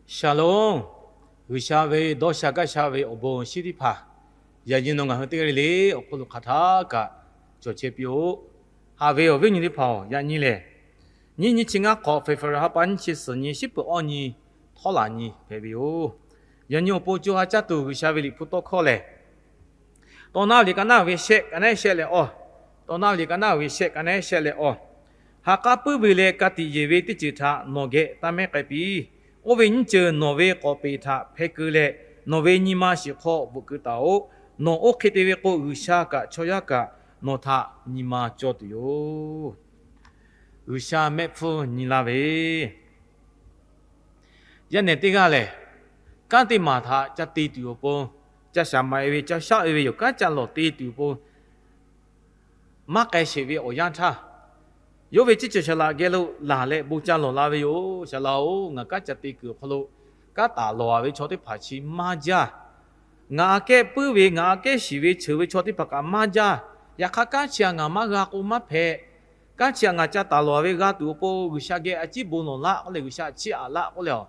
Shalom. G'uiˬsha ve dawˇ sha gaˇ sha ve awˬ bon shinˉ teˇ hpaˍ, yaꞈ nyi nawˬ ngaˬ hui teˇ g'aˇ le le awˬ hk'oˆ lo hk'aˬ htaˇ kaꞈ cawˬ chehˇ piˇ-oˆ. Haꞈ ve awˬ viˉ awˬ nyi teˇ hpaˍ-oˬ, yaꞈ nyi lehˬ, nyiˇ nyiˇ chi ngaˇ hk'awꞈ February ha pa nyiˇ chi suhˍ nyi, shiˉ peuˬ awˇ nyi, htawˇ laˬ nyi hpehꞈ ve yoˬ. Yaꞈ nyi awˬ pon co ha caˇ tuˬ G'uiˬsha ve Liꞈ hpu tawˇ hkawˇ lehˬ, Tawˇ naˉ ve liꞈ ka naˉ ve shehˆ, ka naˉ shehˆ leh awˇ. Tawˇ naˉ ve liꞈ ka naˉ ve shehˆ, ka naˉ shehˆ leh awˇ. Ha k'aˉ puiˉ ve leh ka tiꞈ yeˬ ve teˇ ceuˬ htaꞈ nawˬ geh taˇ mehˉ k'ai piˇ. Oˇ ve nyiˇ ceuˬ nawˬ ve k'awꞈ peꞈ htaꞈ hpeh keu leh, nawˬ ve nyi ma shiˍ hk'aw bvuhꞈ keu taˍ-oꞈ. Nawˬ oˇ hk'e te ve k'o, G'uiˬsha kaꞈ chaw yaˇ kaꞈ nawˬ htaꞈ nyi ma cawˇ tuˬ yoˬ. G'uiˬsha mehˆ hpfuhˇ nyi laˇ ve, yaˇ nehˬ teˇ g'aˇ lehˬ, kanˉ teˇ maˬ htaꞈ ca te tuˬ awˬ pon, ca shaˍ ma e ve, ca shaˉ e ve yoˬ. Kanˉ ca lawˬ te tuˬ awˬ pon maˇ k'ai sheˍ ve awˬ yanˇ htaˇ, yawˇ ve ciˉ ceuˬ saˍ laꞈ geh lo laˬ leh bon ca lawˬ la ve yoˬ. Saˍ laꞈ-oˬ, ngaˬ kanˉ ca te kuiˬ awˬ hk'aw lo kanˉ taˍ lawˬ-a ve chaw teˇ hpaˍ chi maˇ jaˇ. Ngaˬ aꞈ kehˉ puiˉ ve, ngaˬ aꞈ kehˉ shiˍ ve, cheuˬ ve chaw teˇ hpaˍ kaꞈ maˇ jaˇ. Yaꞈ hk'aˇ, kanˉ chi htaꞈ ngaˬ maˇ g'a k'o maˇ hpehꞈ. Kanˉ chi htaꞈ ngaˬ ca taˍ lawˬ ve g'a tuˬ awˬ pon G'uiˬsha geh a ciˉ bon lawˬ laˇ k'oˆ leh, G'uiˬsha chiˇ aꞈ laˇ k'oˆ leh, a,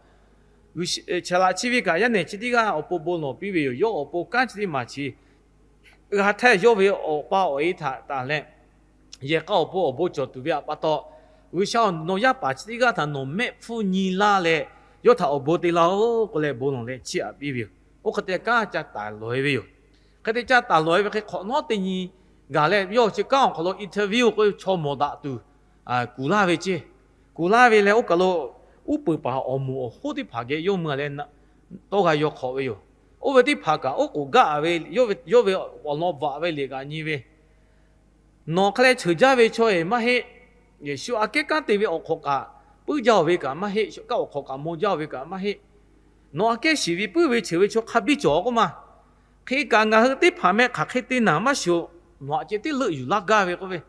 saˍ laꞈ chi ve kaꞈ yaˇ nehˬ chi teˇ g'aˇ awˬ pon bon lawˬ piˇ ve yoˬ. Yawˇ awˬ pon kanˉ chi teˇ maˬ chi g'a htehˇ yawˇ ve awˬ pa awˬ e htaꞈ tanˬ leh, yehˬ k'a awˬ pon awˬ bon cawˬ tuˬ ve htaꞈ pa taw, G'uiˬsha-oˬ, nawˬ yaˇ paˍ chi teˇ g'aˇ htaꞈ nawˬ mehˆ hpfuhˇ nyi laˇ leh, yawˇ htaꞈ awˬ bon te laˇ-oˆ k'oˆ leh bon lawˬ leh chiˇ aꞈ piˇ ve yoˬ. Oˇ hk'e te kanˉ ca taˍ lawˬ e ve yoˬ. Hk'e te ca taˍ lawˬ e ve hk'e hk'awꞈ nawˉ teˇ nyi gaˬ leh, yawˇ chi kanˉ awˬ hk'aw lo interview k'oˆ ve chaw mawˬ daꞈ tuˬ kuˬ laˇ ve ceˇ. Kuˬ laˇ ve leh, oˇ kaˬ lo uˉ peunˍ paˍ awˬ moˍ awˬ hoˉ teˇ hpaˍ geh yawˇ mui-a leh tawˇ g'a yaw hk'awꞈ ve yoˬ. Oˇ ve teˇ hpaˍ kaꞈ oˉ k'oˍ gaˇ ve, yawˇ ve awˬ lawn bvuhꞈ ve liꞈ kaꞈ nyi ve, nawˬ hk'e leh cheuˬ jaˇ ve chaw-eˬ maˇ heˆ. Yeˍsuˆ aꞈ kehˉ kanˉ te ve awˬ hk'awꞈ kaꞈ puiˉ jaˇ-oˬ ve kaꞈ maˇ heˆ. Shawˍ kaˉ awˬ hk'awꞈ kaꞈ maw jaˇ-oˬ ve kaꞈ maˇ heˆ. Nawˬ aꞈ kehˉ shiˍ ve puiˉ ve cheuˬ ve chaw hk'a biˇ cawˬ k'oˆ ma. Hk'e kaꞈ ngaˬ hui teˇ hpaˍ meh hk'aˬ hk'e te naˍ maˇ shiˍ-oˬ. Nawˬ aꞈ ceh tiˉ leuˆ yuˬ laˇ gaˇ ve k'oˆ ve,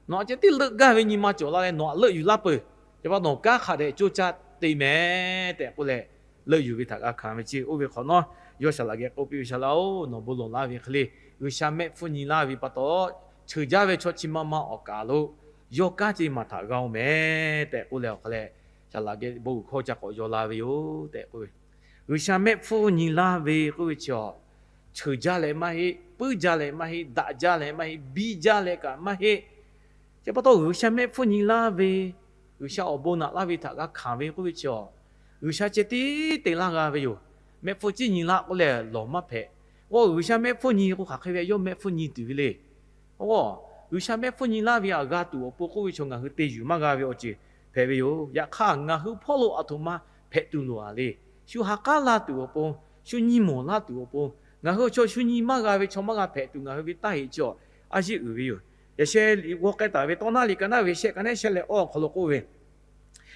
nawˬ aꞈ ceh tiˉ leuˆ gaˇ ve nyi ma cawˬ la leh nawˬ aꞈ leuˆ yuˬ laˇ peuˬ. Chi pa nawˬ kanˉ hk'a dehꞈ coˇ caˇ te mehˍ tehꞈ k'oˆ leh, leuˆ yuˬ ve htaꞈ g'a hkanˍ ve ceˇ. Oˇ ve hk'awꞈ nawˉ yawˇ saˍ laꞈ geh k'oˆ piˇ ve, Saˍ laꞈ-oˬ, nawˬ bon lawˬ laˇ ve hk'e le, G'uiˬsha mehˆ hpfuhˇ nyi laˇ ve pa taw, cheuˬ jaˇ ve chaw chi ma ma awˬ kaˬ lo yawˇ kanˉ teˇ maˬ htaꞈ g'a-oˬ mehˍ tehꞈ k'oˆ leh, awˬ hk'a leh saˍ laꞈ geh bon g'uiˬ hkawˇ ca k'awꞈ yaw la ve yoˬ tehꞈ k'oˆ ve. G'uiˬsha mehˆ hpfuhˇ nyi laˇ ve k'oˆ ve chi, cheuˬ jaˇ leh maˇ heˆ, puiˉ jaˇ leh maˇ heˆ, daꞈ jaˇ leh maˇ heˆ, biˇ jaˇ leh kaꞈ maˇ heˆ. Chi pa taw G'uiˬsha mehˆ hpfuhˇ nyi laˇ ve, G'uiˬsha awˬ bon naꞈ laˇ ve htaꞈ g'a hkanˍ ve k'oˆ ve chi, G'uiˬsha ceh tiˉ te laˇ g'a ve yoˬ. Mehˆ hpfuhˇ ciˉ nyi laˇ k'oˆ leh lawˬ maˇ hpehꞈ. Oˇ, G'uiˬsha mehˆ hpfuhˇ nyi k'o hk'aˬ hk'e ve yawˇ mehˆ hpfuhˇ nyi tuˬ ve le. Oˇ, G'uiˬsha mehˆ hpfuhˇ nyi laˇ ve htaꞈ g'a tuˬ awˬ pon k'oˆ ve chaw ngaˬ hui te yuˬ maˇ g'a ve awˬ ceuˬ hpehꞈ ve yoˬ. Yaꞈ hk'aˇ, ngaˬ hui hpawˇ lo aˬ htoꞈ ma hpehꞈ tuˬ loˬ-a le. Shu ha k'aˉ laˇ tuˬ awˬ pon, shu nyi mawˬ laˇ tuˬ awˬ pon, ngaˬ hui chaw shu nyi maˇ g'a ve chaw maˇ g'a hpehꞈ tuˬ ngaˬ hui ve taˇ heꞈ chi a, a yeˇ uiˍ ve yoˬ. Yaꞈ sheh liꞈ g'aw k'ai taˍ ve Tawˇ naˉ liꞈ ka naˉ ve shehˆ, ka naˉ shehˆ leh awˇ awˬ hk'aw lo k'oˆ ve,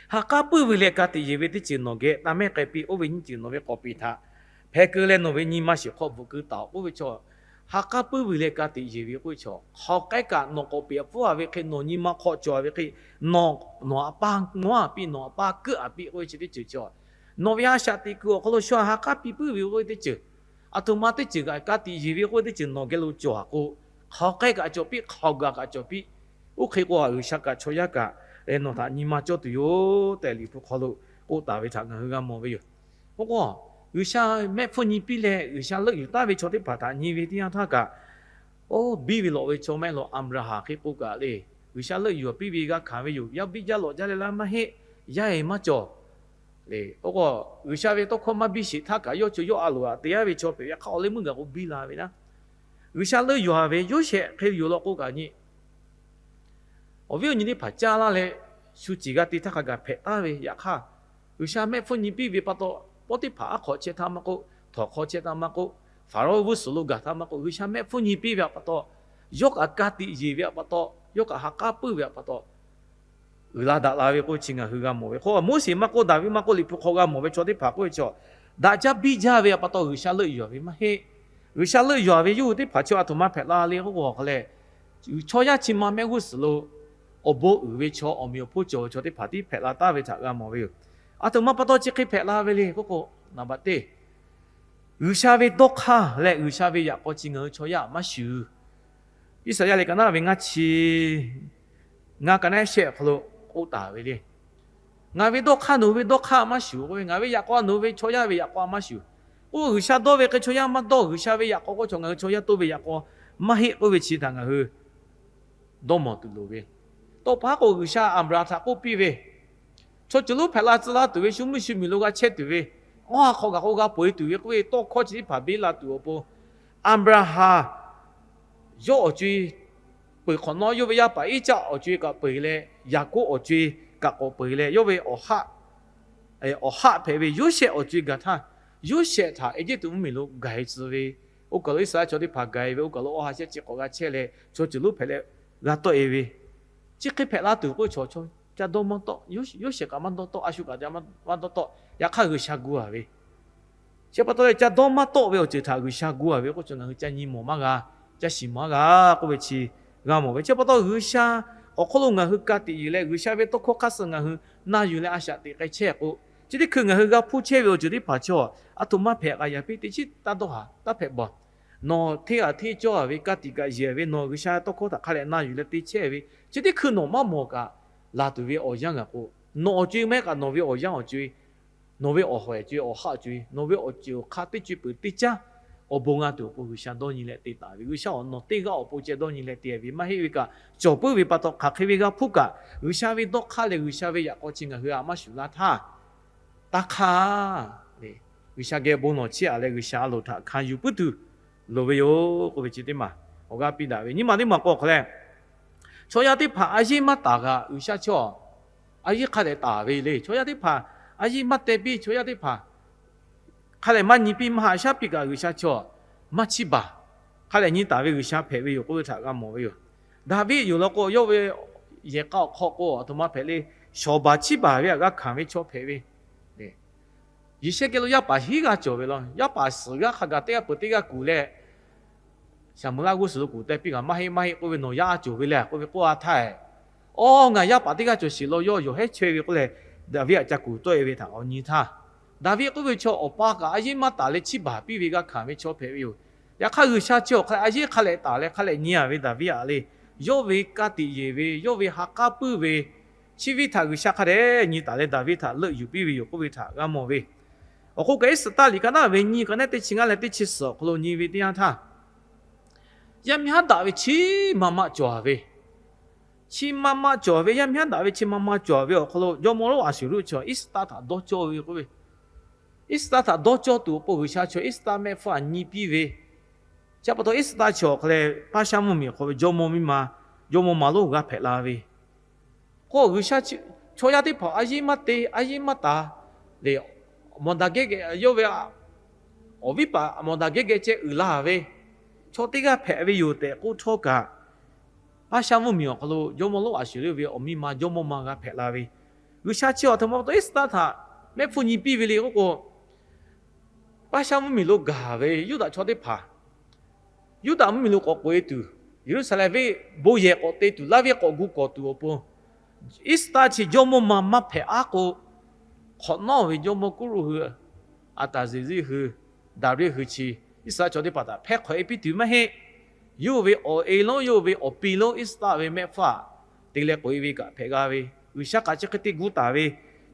Ha k'aˉ puiˉ ve leh ka tiꞈ yeˬ ve teˇ ceuˬ nawˬ geh taˇ mehˉ k'ai piˇ. Oˇ ve nyiˇ ceuˬ nawˬ ve k'awꞈ peꞈ htaꞈ hpeh keu leh nawˬ ve nyi ma shiˍ hk'aw bvuhꞈ keu taˍ-oꞈ k'oˆ ve chaw, ha k'aˉ puiˉ ve leh ka tiꞈ yeˬ ve k'oˆ ve chaw, hk'aˬ k'ai kaꞈ nawˬ k'awꞈ peꞈ hpfuhˇ-a ve hk'e, nawˬ nyi ma hk'aw cawˬ-a ve hk'e, nawˬ, nawˬ aꞈ paˇ ngaˇ-a piˇ, nawˬ aꞈ paˇ keuˆ-a piˇ k'oˆ ve chi teˇ ceuˬ chi a, nawˬ ve a shaꞈ teꞈ kuiˬ awˬ hk'aw lo shu ha k'aˉ piˇ puiˉ ve k'oˆ ve teˇ ceuˬ, aˬ htoꞈ ma teˇ ceuˬ kaꞈ ka tiꞈ yeˬ ve k'oˆ ve teˇ ceuˬ nawˬ geh lo cawˬ-a k'o, hk'aˬ k'ai kaꞈ cawˬ piˇ, hk'aˬ gaˬ kaꞈ cawˬ piˇ. Oˇ hk'e k'o, G'uiˬsha kaꞈ chaw yaˇ kaꞈ nawˬ htaꞈ nyi ma cawˇ tuˬ yoˬ tehꞈ Liꞈ hpu hk'aw lo k'oˆ taˍ ve htaꞈ ngaˬ hui g'a mawˬ ve yoˬ. Oˇ k'o, G'uiˬsha mehˆ hpfuhˇ nyi piˇ leh G'uiˬsha leuˆ yuˬ taˍ ve chaw teˇ hpaˍ htaꞈ nyi ve teˇ yanˇ htaˇ kaꞈ, oˇ, biˇ ve lawꞈ ve chaw mehˆ lawꞈ Aˍbraˍhanˍ hk'e k'o kaꞈ le, G'uiˬsha leuˆ yuˬ piˇ ve g'a hkanˍ ve yoˬ. Yaˇ biˇ jaˇ lawꞈ jaˇ leh laˇ maˇ heˆ, yaˇ-e maˇ cawˬ le. Oˇ k'o, G'uiˬsha ve tawˇ hkawˇ maˇ biˇ sheˍ htaˇ kaꞈ yawˇ co yawˇ a loˍ aꞈ te-a ve chaw hpehꞈ ve hk'aˇ awˬ leh meuˇ gaˬ k'o biˇ la ve naˉ. G'uiˬsha leuˆ yuˬ-a ve Yoˇsehꞈ hk'e yoˬ law k'o kaꞈ nyi, awˬ viˉ awˬ nyi teˇ hpaˍ caˇ laˇ leh shu ciˬ g'a te htaˇ hk'a gaˬ hpehꞈ taˍ ve. Yaꞈ hk'aˇ, G'uiˬsha mehˆ hpfuhˇ nyi piˇ ve pa taw, Pawˇtiˇhpaˍ aˉ hk'awꞈ chehˇ htaˇ maˇ k'oˆ, htawnˍ hk'aw chehˇ htaˇ maˇ k'oˆ, Hpaˍrawˇ g'uˇ suhˍ lo gaˬ htaˇ maˇ k'oˆ, G'uiˬsha mehˆ hpfuhˇ nyi piˇ ve htaꞈ pa taw, yawˇ kaꞈ ka tiꞈ yeˬ ve htaꞈ pa taw, yawˇ kaꞈ ha k'aˉ puiˉ ve htaꞈ pa taw, uiˍ la daꞈ la ve k'oˆ chi ngaˬ hui g'a mawˬ ve. Hk'o, Moˉseˍ maˇ k'oˆ, Daˍviˆ maˇ k'oˆ, Liꞈ hpu hk'aw g'a mawˬ ve chaw teˇ hpaˍ k'oˆ ve chaw, daꞈ jaˇ biˇ jaˇ ve htaꞈ pa taw G'uiˬsha leuˆ yuˬ-a ve maˇ heˆ. G'uiˬsha leuˆ yuˬ-a ve yawˇ hui teˇ hpaˍ chi aˬ htoꞈ ma hpehꞈ la le k'oˆ k'o, hk'a leh, chaw yaˇ chi ma mehˆ g'uˇ suhˍ lo awˬ bon uiˍ ve chaw, awˬ meꞈ awˬ hponˇ cawˬ ve chaw teˇ hpaˍ tiˉ hpehꞈ la taˍ ve htaꞈ g'a mawˬ ve yoˬ. Aˬ htoꞈ ma pa taw chi hk'e hpehꞈ la ve le k'oˆ k'o, naˍ baꞈ teˇ, G'uiˬsha ve dawˇ hk'aˇ leh G'uiˬsha ve yaꞈ k'aw chi ngaˬ hui chaw yaˇ maˇ shuˍ. Iˉsaˍyaˆ liꞈ ka naˉ ve ngaˇ chi ngaˇ, ka naˉ shehˆ awˬ hk'aw lo k'oˆ taˍ ve le. Ngaˬ ve dawˇ hk'aˇ nawˬ ve dawˇ hk'aˇ maˇ shuˍ k'oˆ ve, ngaˬ ve yaꞈ k'aw nawˬ ve chaw yaˇ ve yaꞈ k'aw maˇ shuˍ. K'o G'uiˬsha dawˇ ve hk'e chaw yaˇ maˇ dawˇ, G'uiˬsha ve yaꞈ k'aw k'o chaw ngaˬ hui chaw yaˇ toˇ ve yaꞈ k'aw maˇ heˆ k'oˆ ve chi htaꞈ ngaˬ hui dawˇ mawˬ tuˬ loˍ ve. Tawˇ pa haˉ k'o G'uiˬsha Aˍbraˍhanˍ htaꞈ k'oˆ piˇ ve, chaw ceuˬ lonˉ hpehꞈ la tcuh laˇ tuˬ ve, shu mvuhˇ shu miˬ lo g'a chehˇ tuˬ ve, awˬ ha hk'aw gaˬ k'o g'a peu e tuˬ ve k'oˆ ve tawˇ hkawˇ chi teˇ hpaˍ biˇ la tuˬ awˬ pon, Aˍbraˍhanˍ yawˇ awˬ co-e peuˬ hk'awꞈ nawˉ yawˇ ve yaˇ paˍ Iˉcaˆ awˬ co-e kaꞈ peu eˬ leh, Yaˍkoˆ awˬ co-e kaꞈ k'awꞈ peu eˬ leh, yawˇ ve awˬ haˆ awˬ haˆ hpehꞈ ve Yoˇsehꞈ awˬ co-e gaˬ htaˇ, Yoˇsehꞈ htaꞈ Eˇjiˇtuꞈ mvuhˇmiˬ lo gaˬ e tcuh ve, oˇ kaˬ lo Iˉsaˍreˍlaˆ chaw teˇ hpaˍ gaˬ e ve, oˇ kaˬ lo awˬ ha shehˆ chi k'awꞈ g'a chehˇ leh chaw ceuˬ lonˉ hpehꞈ leh g'a tawˆ e ve, chi hk'e hpehꞈ la tuˬ k'o chaw, ca dawˇ maˇ tawˆ, Yoˇsehꞈ kaꞈ maˇ dawˇ tawˆ, a shu kaꞈ maˇ dawˇ tawˆ, yaꞈ hk'aˇ G'uiˬsha gu a ve. Chi pa taw leh ca dawˇ maˇ tawˆ ve awˬ ceuˬ htaꞈ G'uiˬsha gu a ve k'oˆ ve chaw ngaˬ hui ca nyi mawˬ maˇ g'a, ca shiˍ maˇ g'a k'oˆ ve chi g'a mawˬ ve. Chi pa taw G'uiˬsha awˬ hk'oˆ lo ngaˬ hui ka tiꞈ yeˬ leh G'uiˬsha ve tawˇ hkawˇ hk'aˇ suh ngaˬ hui na yuˬ leh a shaꞈ teꞈ k'ai chehˇ k'o, chi teˇ hkui ngaˬ hui g'a hpuˇ chehˇ ve awˬ ceuˬ teˇ hpaˍ chaw, aˬ htoꞈ ma hpehꞈ k'ai yaꞈ piˇ teˇ chiˉ taˇ dawˇ haˍ taˇ hpehꞈ baˬ. Nawˬ hteˇ g'aꞈ hteˇ cawˇ a ve ka tiꞈ kaꞈ yeˬ ve, nawˬ G'uiˬsha tawˇ hkawˇ htaꞈ hk'a leh na yuˬ leh te chehˇ ve, chi teˇ hkui nawˬ maˇ mawˬ kaꞈ, laˬ tuˬ ve awˬ yanˇ g'a k'o, nawˬ awˬ co-e maˇ heˆ kaꞈ nawˬ ve awˬ yanˇ awˬ co-e, nawˬ ve awˬ hawˍ awˬ co-e, awˬ haˆ awˬ co-e, nawˬ ve awˬ ceuˬ awˬ hk'aˇ teˇ co-e peuˬ teˇ caˉ awˬ bon g'a tuˬ awˬ pon G'uiˬsha dawˇ nyi leh te taˍ ve, G'uiˬsha awˬ nawˬ teˇ g'aˇ awˬ pon ceh dawˇ nyi leh te ve maˇ heˆ ve kaꞈ, cawˬ puiˉ ve pa taw hk'aˬ hk'e ve g'a hpuˇ kaꞈ, G'uiˬsha ve dawˇ hk'aˇ leh G'uiˬsha ve yaꞈ k'aw chi ngaˬ hui a maˇ shuˍ laˇ htaˇ, taˇ hk'aˇ, G'uiˬsha geh bon lawˬ chiˇ aꞈ leh G'uiˬsha a loˍ htaꞈ hkanˍ yuˬ puiˉ tuˬ loˍ ve yoˬ k'oˆ ve chi teˇ maˬ awˬ g'aˇ piˇ daꞈ ve. Nyiˇ maˬ teˇ maˬ k'o hk'a leh, chaw yaˇ teˇ hpaˍ a yeˇ maˇ taˍ kaꞈ G'uiˬsha chaw a yeˇ hk'a dehꞈ taˍ ve le. Chaw yaˇ teˇ hpaˍ a yeˇ maˇ teh piˇ, chaw yaˇ teˇ hpaˍ hk'a leh maˇ nyi piˇ maˇ haꞈ shaˉ piˇ kaꞈ G'uiˬsha chaw maˇ chiˇ baˬ, hk'a leh nyi taˍ ve G'uiˬsha hpehꞈ ve yoˬ k'oˆ ve htaꞈ g'a mawˬ ve yoˬ. Daˍviˆ yoˬ law k'o, yawˇ ve yehˬ k'a awˬ hk'aw k'o aˬ htoꞈ ma hpehꞈ le, shawˍ baˬ chiˇ baˬ ve htaꞈ g'a hkanˍ ve chaw hpehꞈ ve. Yeˍsehˇkiˆ lo yaˇ paˍ hiˉ g'aˇ cawˬ ve law. Yaˇ paˍ suhˍ g'aˇ hk'a gaˬ teˇ g'aˇ peuˬ teˇ g'aˇ kuˬ leh, Saˍmo laˆ g'uˇ suhˍ lo kuˬ teh piˇ kaꞈ maˇ heˆ maˇ heˆ k'oˆ ve, nawˬ yaˇ a cawˬ ve le k'oˆ ve k'oˆ a htaˇ, Awˬ, ngaˬ yaˇ paˍ teˇ g'aˇ cawˬ sheˍ law, yawˇ yawˬ hehˉ chaweh ve k'oˆ leh, Daˍviˆ htaꞈ ca kuˬ tawˆ e ve htaꞈ awˬ nyi htaˇ, Daˍviˆ k'oˆ ve chaw awˬ pa kaꞈ a yeˇ maˇ taˍ leh chiˇ baˬ piˇ ve g'a hkanˍ ve chaw hpehꞈ ve yoˬ. Yaꞈ hk'aˇ G'uiˬsha chi awˬ hk'a leh a yeˇ hk'a lehꞈ taˍ leh hk'a lehꞈ nyi a ve Daˍviˆ aꞈ le, yawˇ ve ka tiꞈ yeˬ ve, yawˇ ve ha k'aˉ puiˉ ve chi viˇ htaꞈ G'uiˬsha hk'a dehꞈ nyi taˍ leh Daˍviˆ htaꞈ leuˆ yuˬ piˇ ve yoˬ k'oˆ ve htaꞈ g'a mawˬ ve. Awˬ hk'oˆ kaꞈ Iˉsaˍreˍlaˆ liꞈ ka naˉ ve nyiˇ ka naˉ teˇ chi ngaˇ leh teˇ chi suhˍ awˬ hk'aw lo nyi ve teˇ yanˇ htaˇ, yaˇ miˇ haˉ daꞈ ve chi ma ma cawˬ ve, chi ma ma cawˬ ve, yaˇ miˇ haˉ daꞈ ve chi ma ma cawˬ ve awˬ hk'aw lo jawˇmawˇ lonˉ Aˍsuˍruˆ chaw Iˉsaˍreˍlaˆ htaꞈ dawˇ cawˇ ve k'oˆ ve, Iˉsaˍreˍlaˆ htaꞈ dawˇ cawˇ tuˬ awˬ pon G'uiˬsha chaw Iˉsaˍreˍlaˆ mehˆ hpfuhˇ htaꞈ nyi piˇ ve. Chi pa taw Iˉsaˍreˍlaˆ chi awˬ hk'a leh Paˇshaˇ mvuhˇmiˬ awˬ hk'aw ve jawˇmawˇ miˇ ma, jawˇmawˇ ma lonˉ g'a hpehꞈ la ve. K'o G'uiˬsha chaw yaˇ teˇ hpaˍ a yeˇ maˇ te, a yeˇ maˇ taˍ leh, mawˬ daꞈ gehˉ geh yawˇ ve awˬ viˉ paˍ mawˬ daꞈ gehˉ geh ceh uiˍ la ve chaw teˇ g'aˇ hpehꞈ ve yoˬ tehꞈ k'oˆ htawˇ kaꞈ, Paˇshaˇ mvuhˇmiˬ awˬ hk'aw lo jawˇmawˇ lonˉ Aˍsuˍruˆ ve awˬ miˇ ma jawˇmawˇ ma g'a hpehꞈ la ve. G'uiˬsha chi awˬ htoꞈ ma pa taw Iˉsaˍreˍlaˆ htaꞈ mehˆ hpfuhˇ nyi piˇ ve le k'oˆ k'o, Paˇshaˇ mvuhˇmiˬ lo gaˬ ve Yuˇdaꞈ chaw teˇ hpaˍ, Yuˇdaꞈ mvuhˇmiˬ lo k'awꞈ k'oꞈ e tuˬ, Yeˍruˆsaˍlehnˍ venˇ bon yehˬ k'awꞈ te tuˬ, laˇ venˇ k'awꞈ gu kawˬ tuˬ awˬ pon, Iˉsaˍreˍlaˆ chi jawˇmawˇ ma maˇ hpehꞈ aˉ k'o, hk'awꞈ nawˉ ve jawˇmawˇ Kuˉruˆ hui, Aˍtaˍzeˍziˆ hui, Daˍriˆ hui chi Iˉsaˍreˍlaˆ chaw teˇ hpaˍ htaꞈ hpehˇ hk'awꞈ e piˇ tuˬ maˇ heˆ. Yawˇ ve awˬ e lonˉ, yawˇ ve awˬ pi lonˉ Iˉsaˍreˍlaˆ ve mehˆ hpfuhˇ htaꞈ te leh k'oꞈ e ve kaꞈ hpehꞈ g'a ve, G'uiˬsha kaꞈ chi hk'e te gu taˍ ve,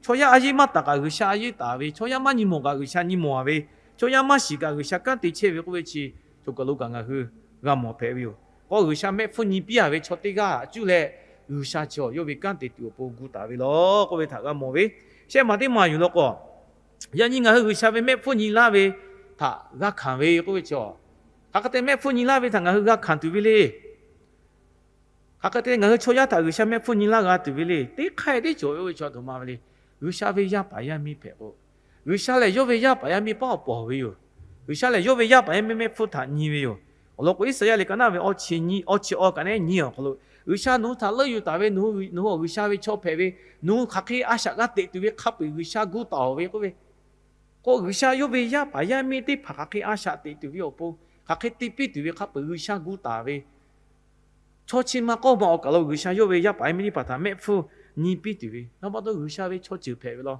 chaw yaˇ a yeˇ maˇ taˍ kaꞈ G'uiˬsha a yeˇ taˍ ve, chaw yaˇ maˇ nyi mawˬ kaꞈ G'uiˬsha nyi mawˬ a ve, chaw yaˇ maˇ shiˍ kaꞈ G'uiˬsha kanˉ te chehˇ ve k'oˆ ve chi, choˬ kaˬ lo kaꞈ ngaˬ hui g'a mawˬ hpehꞈ ve yoˬ. K'o G'uiˬsha mehˆ hpfuhˇ nyi piˇ a ve chaw teˇ g'aˇ htaꞈ cuˇ leh, G'uiˬsha chi yawˇ ve kanˉ te tuˬ awˬ pon gu taˍ ve law k'oˆ ve htaꞈ g'a mawˬ ve. Shehˆ maˬ teˇ maˬ yuˬ law k'o, yaꞈ nyi ngaˬ hui G'uiˬsha ve mehˆ hpfuhˇ nyi laˇ ve htaꞈ g'a hkanˍ ve k'oˆ ve chi, hk'aˬ hk'e te mehˆ hpfuhˇ nyi laˇ ve htaꞈ ngaˬ hui g'a hkanˍ tuˬ ve le. Hk'aˬ hk'e te ngaˬ hui chaw yaˇ htaꞈ G'uiˬsha mehˆ hpfuhˇ nyi laˇ g'a tuˬ ve le. Teˇ hk'aˇ teˇ cawˬ ve oˇ ve chaw a htoꞈ ma ve le. G'uiˬsha ve yaˇ paˍ yaˇ miˇ hpehꞈ k'o, G'uiˬsha lehˬ yawˇ ve yaˇ paˍ yaˇ miˇ paˉ awˬ pawˍ ve yoˬ. G'uiˬsha lehˬ yawˇ ve yaˇ paˍ yaˇ miˇ mehˆ hpfuhˇ htaꞈ nyi ve yoˬ. Awˬ lawn k'o Iˉsaˍyaˆ liꞈ ka naˉ ve awˬ chi awˬ kaꞈ neˉ nyi awˬ hk'aw lo, G'uiˬsha nawˬ hui htaꞈ leuˆ yuˬ taˍ ve, nawˬ hui awˬ G'uiˬsha ve chaw hpehꞈ ve, nawˬ hui hk'aˬ hk'e a shaꞈ g'a teꞈ tuˬ ve hk'a peu-eˬ G'uiˬsha gu taˍ-oˬ ve k'oˆ ve. K'o G'uiˬsha yawˇ ve yaˇ paˍ yaˇ miˇ teˇ hpaˍ hk'aˬ hk'e a shaꞈ teꞈ tuˬ ve awˬ pon, hk'aˬ hk'e te piˇ tuˬ ve hk'a peu-eˬ G'uiˬsha gu taˍ ve, chaw chi ma k'awˇ ma awˬ kaˬ lo G'uiˬsha yawˇ ve yaˇ paˍ yaˇ miˇ teˇ hpaˍ htaꞈ mehˆ hpfuhˇ nyi piˇ tuˬ ve, na pa taw G'uiˬsha ve chaw ceuˬ hpehꞈ ve law.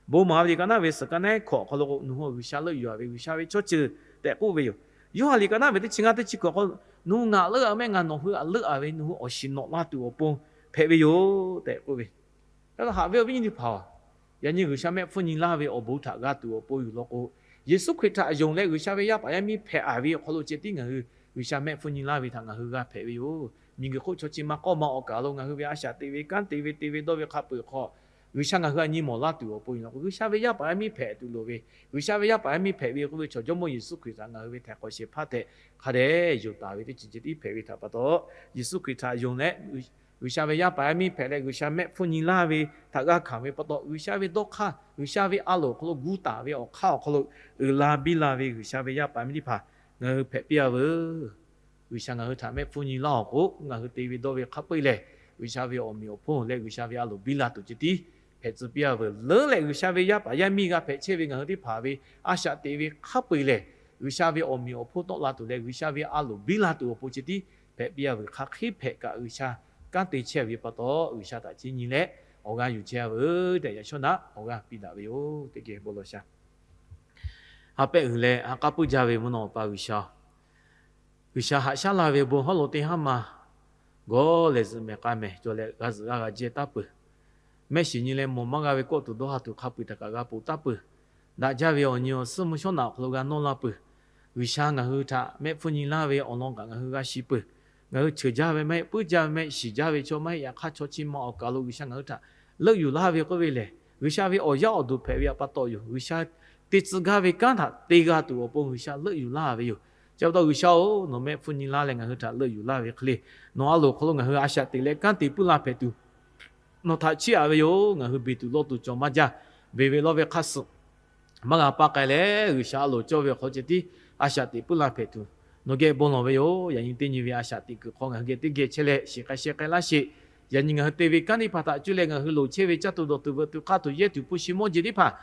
Bon maˍ ve liꞈ ka naˉ ve suhˍ ka naˉ hkawꞈ awˬ hk'aw lo nawˬ hui awˬ G'uiˬsha leuˆ yuˬ a ve, G'uiˬsha ve chaw ceuˬ tehꞈ k'oˆ ve yoˬ. Yoˇhanˬ liꞈ ka naˉ ve teˇ chi ngaˇ teˇ chi hkawꞈ awˬ hk'aw lo, nawˬ hui ngaˬ leuˆ a mehˆ, ngaˬ nawˬ hui htaꞈ leuˆ a ve, nawˬ hui awˬ shiˍ nawꞈ la tuˬ awˬ pon hpehꞈ ve yoˬ tehꞈ k'oˆ ve. Yaꞈ hk'aˇ haꞈ ve awˬ viˉ nyi teˇ hpaˍ-oˬ, Yaꞈ nyi G'uiˬsha mehˆ hpfuhˇ nyi laˇ ve awˬ bon htaꞈ g'a tuˬ awˬ pon yuˬ law k'o, Yeˍsuˆ Hkriꞈ htaꞈ yonˍ leh G'uiˬsha ve yaˇ paˍ yaˇ miˇ hpehꞈ a ve awˬ hk'aw lo ceh tiˉ ngaˬ hui G'uiˬsha mehˆ hpfuhˇ nyi laˇ ve htaꞈ ngaˬ hui g'a hpehꞈ ve yoˬ. Miˬ guiˬ hk'oˆ chaw chi ma k'awˇ ma awˬ kaˬ lo ngaˬ hui ve a shaꞈ teꞈ ve kanˉ te ve te ve dawˇ ve hk'a peu-eˬ hk'aw, G'uiˬsha ngaˬ hui a nyi mawˬ laˇ tuˬ awˬ pon yoˬ. G'uiˬsha ve yaˇ paˍ yaˇ miˇ hpehꞈ tuˬ loˍ ve, G'uiˬsha ve yaˇ paˍ yaˇ miˇ hpehꞈ ve k'oˆ ve chaw Jawˇmawˇ Yeˍsuˆ Hkriꞈ htaꞈ ngaˬ hui ve htaiˍ hk'awꞈ shehˍ hpaˇ tehꞈ hk'a dehꞈ yonˍ taˍ ve teˇ ceuˬ ceh tiˉ hpehꞈ ve htaꞈ pa taw, Yeˍsuˆ Hkriꞈ htaꞈ yonˍ leh G'uiˬsha ve yaˇ paˍ yaˇ miˇ hpehꞈ leh G'uiˬsha mehˆ hpfuhˇ nyi laˇ ve htaꞈ g'a hkanˍ ve pa taw, G'uiˬsha ve dawˇ hk'aˇ, G'uiˬsha ve a loˍ awˬ hk'aw lo gu taˍ ve awˬ hk'aˇ awˬ hk'aw lo uiˍ la biˇ la ve G'uiˬsha ve yaˇ paˍ yaˇ miˇ teˇ hpaˍ ngaˬ hui hpehꞈ piˇ a veuˬ. G'uiˬsha ngaˬ hui htaꞈ mehˆ hpfuhˇ nyi laˇ awˬ k'o, ngaˬ hui te ve dawˇ ve hk'a peu-eˬ lehˬ, G'uiˬsha ve awˬ meꞈ awˬ hponˇ leh G'uiˬsha ve a loˍ biˇ la tuˬ ceh tiˉ hpehꞈ tcuh piˇ a veuˬ. Leuˉ leh G'uiˬsha ve yaˇ paˍ yaˇ miˇ g'a hpehꞈ chehˇ ve ngaˬ hui teˇ hpaˍ ve a shaꞈ teꞈ ve hk'a peu-eˬ lehˬ, G'uiˬsha ve awˬ meꞈ awˬ hponˇ tawˆ la tuˬ leh G'uiˬsha ve a loˍ biˇ la tuˬ awˬ pon ceh tiˉ hpehꞈ piˇ a veuˬ. Hk'aˬ hk'e hpehꞈ kaꞈ G'uiˬsha kanˉ te chehˇ ve pa taw, G'uiˬsha htaꞈ chiˇ nyi leh awˬ g'aˇ yuˬ chehˇ a veuˬ tehꞈ yaꞈ shawˉ naꞈ awˬ g'aˇ piˇ daꞈ ve yoˬ. Teˇ geh bon lawˬ sha. Ha pehˆ g'uiˬ leh ha k'aˉ puiˉ jaˇ ve mvuhˇ naw awˬ pa G'uiˬsha, G'uiˬsha haꞈ shaˉ laˇ ve bon hawˉ lo teˇ haˉ ma gawˇ lehˬ zuhꞈ mehˍ k'a mehˍ cawˬ leh g'a zuhꞈ g'a g'a jehˇ taˉ peuˬ. Mehˆ shiˍ nyi leh mawˬ maˇ g'a ve kawˆ tuˬ dawˇ ha tuˬ hk'a peu-eˬ htaꞈ kaꞈ g'a ponˬ taˉ peuˬ. Daꞈ jaˇ ve awˬ nyi awˬ suhˉ mvuhˇ shawˉ naꞈ awˬ hk'aw lo g'a nawˇ la peuˬ. G'uiˬsha ngaˬ hui htaꞈ mehˆ hpfuhˇ nyi laˇ ve awˬ lawn kaꞈ ngaˬ hui g'a shiˍ peuˬ. Ngaˬ hui cheuˬ jaˇ ve maˇ heˆ, puiˉ jaˇ ve maˇ heˆ, shiˍ jaˇ ve chaw maˇ heˆ, yaꞈ hk'aˇ chaw chi ma awˬ kaˬ lo G'uiˬsha ngaˬ hui htaꞈ leuˆ yuˬ laˇ ve k'oˆ ve lehˬ, G'uiˬsha ve awˬ yaˇ awˬ duˬ hpehꞈ ve pa taw yoˬ. G'uiˬsha te tcuh gaˇ ve kanˉ htaꞈ te g'a tuˬ awˬ pon G'uiˬsha leuˆ yuˬ laˇ ve yoˬ. Chi pa taw G'uiˬsha-oˬ, nawˬ mehˆ hpfuhˇ nyi laˇ leh ngaˬ hui htaꞈ leuˆ yuˬ laˇ ve hk'e le, nawˬ a loˍ hk'aw lo ngaˬ hui a shaꞈ teꞈ leh kanˉ te puiˉ la hpehꞈ tuˬ nawˬ htaꞈ chiˇ aꞈ ve yoˬ. Ngaˬ hui beˬ tuˬ lawˇ tuˬ cawˬ maˇ jaˇ. Beˬ ve lawˇ ve hk'a suhˍ maˇ g'a paˇ k'ai leh, G'uiˬsha a loˍ cawˇ ve awˬ hk'aw lo ceh tiˉ a shaꞈ teꞈ puiˉ la hpehꞈ tuˬ nawˬ geh bon lawˬ ve yoˬ. Yaꞈ nyi teˇ nyi ve a shaꞈ teꞈ kuiˬ hk'aw ngaˬ hui geh teˇ geh chehˇ leh shiˍ k'ai sheh k'ai laˇ sheˍ. Yaꞈ nyi ngaˬ hui te ve kanˉ teˇ hpaˍ htaꞈ cuˇ leh ngaˬ hui loˍ chehˇ ve caˇ tuˬ dawˬ tuˬ veuꞈ tuˬ k'aˇ tuˬ yehˇ tuˬ hpu shi mawˇ jeˬ teˇ hpaˍ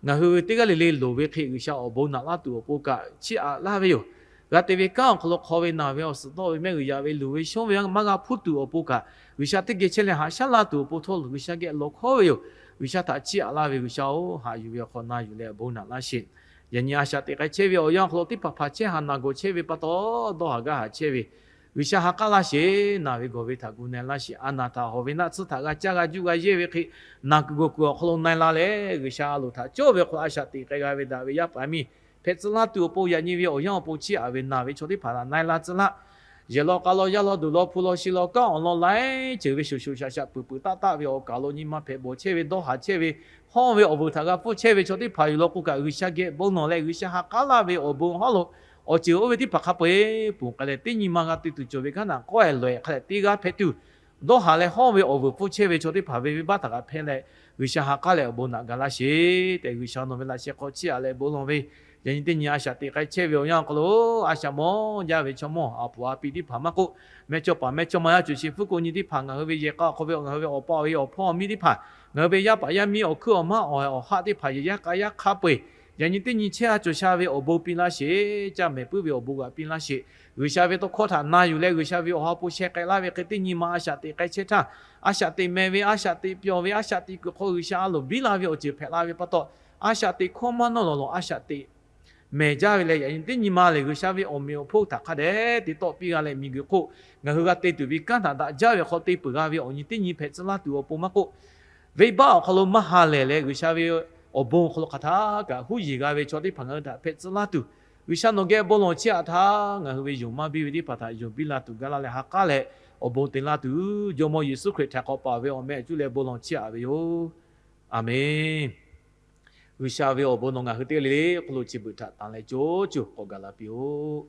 ngaˬ hui teˇ g'aˇ le le loˍ ve hk'e G'uiˬsha awˬ bon naꞈ laˇ tuˬ awˬ pon kaꞈ chiˇ aꞈ laˇ ve yoˬ. G'a te ve kanˉ awˬ hk'aw lo hk'aw ve naˬ ve awˬ suhˍ dawˆ ve mehˆ g'uiˬ yaꞈ ve luˬ ve shonˇ ve maˇ g'a hpuˇ tuˬ awˬ pon kaꞈ G'uiˬsha teˇ geh chehˇ leh haꞈ shaˉ laˇ tuˬ awˬ pon htawˇ G'uiˬsha geh lawˬ hkawˉ ve yoˬ. G'uiˬsha htaꞈ chiˇ aꞈ laˇ ve G'uiˬsha-oˬ, haꞈ yuˬ ve awˬ hk'aw na yuˬ leh awˬ bon naꞈ laˇ sheˍ. Yaꞈ nyi a shaꞈ teꞈ k'ai chehˇ ve awˬ yanˇ awˬ hk'aw lo teˇ hpaˍ hpaˍ chehˇ haˍ naˬ gawˬ chehˇ ve pa taw, dawˇ haˍ gaˇ haˍ chehˇ ve G'uiˬsha ha k'aˉ laˇ sheˍ. Naˬ ve gawˬ ve htaꞈ gu na-e laˇ sheˍ. A naˬ htaꞈ hawˬ ve naˆ tsuhˇ htaꞈ g'a caˇ g'a juˇ g'a yehˇ ve hk'e, naˬ kuiˬ gawˬ kuiˬ awˬ hk'aw lo na-e la leh, G'uiˬsha a loˍ htaꞈ cawˇ ve awˬ hk'aw lo a shaꞈ teꞈ k'ai g'a ve daꞈ ve yaˇ paˍ yaˇ miˇ hpehꞈ tcuh laˇ tuˬ awˬ pon, yaꞈ nyi ve awˬ yanˇ awˬ pon chiˇ aꞈ ve naˬ ve chaw teˇ hpaˍ htaꞈ na-e la tcuh laˇ. Yehˬ law k'a law, yaˇ law duˬ law, hpu law shi law, kanˉ awˬ lawn laiˉ ceuˬ ve shoˍ shoˍ shaꞈ shaꞈ peuˬ peuˬ taˆ taˆ ve awˬ kaˬ lo nyi ma hpehꞈ bawˬ chehˇ ve, dawˇ haˍ chehˇ ve, hawˇ ve awˬ vuiˬ htaꞈ g'a pfuhˇ chehˇ ve chaw teˇ hpaˍ yuˬ law k'o kaꞈ, G'uiˬsha geh bon lawˬ leh G'uiˬsha ha k'aˉ laˇ ve awˬ bon hawˉ lo awˬ ceuˬ oˇ ve teˇ hpaˍ hk'a peu-eˬ ponˬ k'ai leh, teˇ nyi ma g'a te tuˬ cawˬ ve kanˉ htaꞈ k'awehˬ lawehˬ hk'a leh te g'a hpehꞈ tuˬ, dawˇ haˍ leh hawˇ ve awˬ vuiˬ pfuhˇ chehˇ ve chaw teˇ hpaˍ ve venˇbaˆ htaꞈ kaꞈ hpehˇ leh, G'uiˬsha ha k'aˉ leh awˬ bon naꞈ ga laˇ sheˍ tehꞈ, G'uiˬsha nawˬ ve laꞈ sheh hk'aw chiˇ aꞈ leh bon lawˬ ve. Yaꞈ nyi teˇ nyi a shaꞈ teꞈ k'ai chehˇ ve awˬ yanˇ awˬ hk'aw lo, a shaꞈ mawˇ jaˇ ve chaw mawˇ a puˍ a pi teˇ hpaˍ maˇ k'oˆ, mehˇchawˇpaˍ mehˇchawˇma yaˇ cawˬ sheˍ hpfuhˇ ko nyi teˇ hpaˍ, ngaˬ hui ve yehˬ k'a hk'aw ve ngaˬ hui ve awˬ pa awˬ e awˬ hpawˇ awˬ miˇ teˇ hpaˍ, ngaˬ hui ve yaˇ paˍ yaˇ miˇ awˬ hkuiˉ awˬ maˉ awˬ haiˬ awˬ haˆ teˇ hpaˍ yehˬ yaˇ k'a yaˇ hk'a peu-eˬ, yaꞈ nyi teˇ nyi chehˇ a cawˬ sha ve awˬ bon piˇ laˇ sheˍ. Caˇ mehˍ puiˉ ve awˬ bon g'a piˇ laˇ sheˍ. G'uiˬsha ve tawˇ hkawˇ htaꞈ na yuˬ leh G'uiˬsha ve awˬ ha awˬ pon sheh k'ai laˇ ve hk'e, teˇ nyi ma a shaꞈ teꞈ k'ai chehˇ htaˇ, a shaꞈ teꞈ mehˍ ve, a shaꞈ teꞈ pyawˬ ve, a shaꞈ teꞈ kuiˬ hk'aw G'uiˬsha a loˍ biˇ la ve awˬ ceuˬ hpehꞈ la ve pa taw, a shaꞈ teꞈ hkawˇ maˇ nawˇ lawˬ lawˬ a shaꞈ teꞈ mehˍ jaˇ ve leh, yaꞈ nyi teˇ nyi ma lehˬ G'uiˬsha ve awˬ meꞈ awˬ hponˇ htaꞈ hk'a dehꞈ te tawˆ piˇ g'a leh, miˬguiˬ hk'oˆ ngaˬ hui g'a te tuˬ ve kanˉ htaꞈ daꞈ jaˇ ve awˬ hk'aw te peuˬ g'a ve awˬ nyi teˇ nyi hpehꞈ tcuh laˇ tuˬ awˬ pon maˇ k'oˆ, venˇbaˆ awˬ hk'aw lo maˇ ha lehˬ leh G'uiˬsha ve awˬ bon awˬ hk'aw lo hk'aˬ htaˇ kaꞈ huˉ yeˬ g'a ve chaw teˇ hpaˍ ngaˬ hui htaꞈ hpehꞈ tcuh laˇ tuˬ, G'uiˬsha nawˬ geh bon lawˬ chiˇ aꞈ htaˇ, ngaˬ hui ve yonˍ maˇ biˇ ve teˇ hpaˍ htaꞈ yonˍ biˇ la tuˬ gaˇ laˇ leh ha k'aˉ leh awˬ bon te laˇ tuˬ, Jawˇmawˇ Yeˍsuˆ Hkriꞈ htaiˍ hk'awꞈ paˍ ve awˬ meh cuˇ leh bon lawˬ chiˇ aꞈ ve yoˬ. Aˍmenˍ. G'uiˬsha ve awˬ bon nawˬ ngaˬ hui teˇ g'aˇ le le hk'oˆ lo chi beuꞈ htaꞈ tanˍ leh co co k'awꞈ gaˬ la piˇ-oˆ.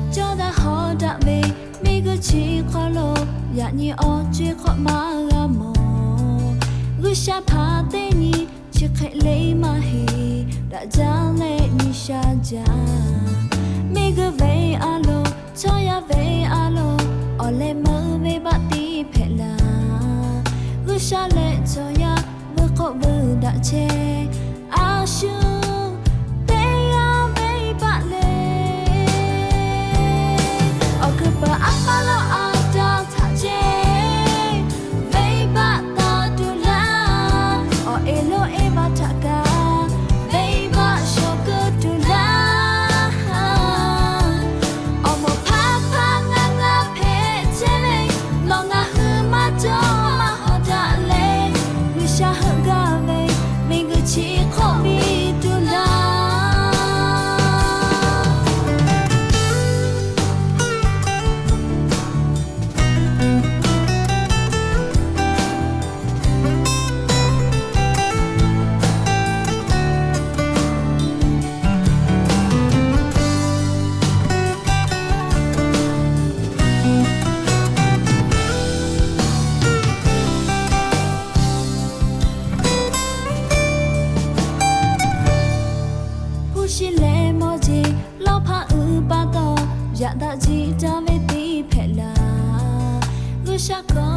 Cawˇ daꞈ hawˉ daꞈ ve miˬguiˬ chi hk'aw lo, yaꞈ nyi awˬ co-e hk'awꞈ maˇ g'a mawˬ. G'uiˬsha hpaˇ teˇ nyi chi hk'e le maˇ heˆ, daꞈ jaˇ leh nyi sha jaˇ. Miˬguiˬ ve a loˍ, chaw yaˇ ve a loˍ, awˬ leh meuˇ venˇbaˆ tiˉ hpehꞈ laˇ. G'uiˬsha leh chaw yaˇ vuiˬ hk'oˆ vuiˬ daꞈ chehˇ, a shu hk'awꞈ piˇ tuˬ laˇ. Hpu shi leh mawˇ jeˬ lawˇ hpaˇ uiˍ pa taw, yaꞈ daꞈ jiˆ caˇ ve teˇ hpehꞈ laˇ. G'uiˬsha kaꞈ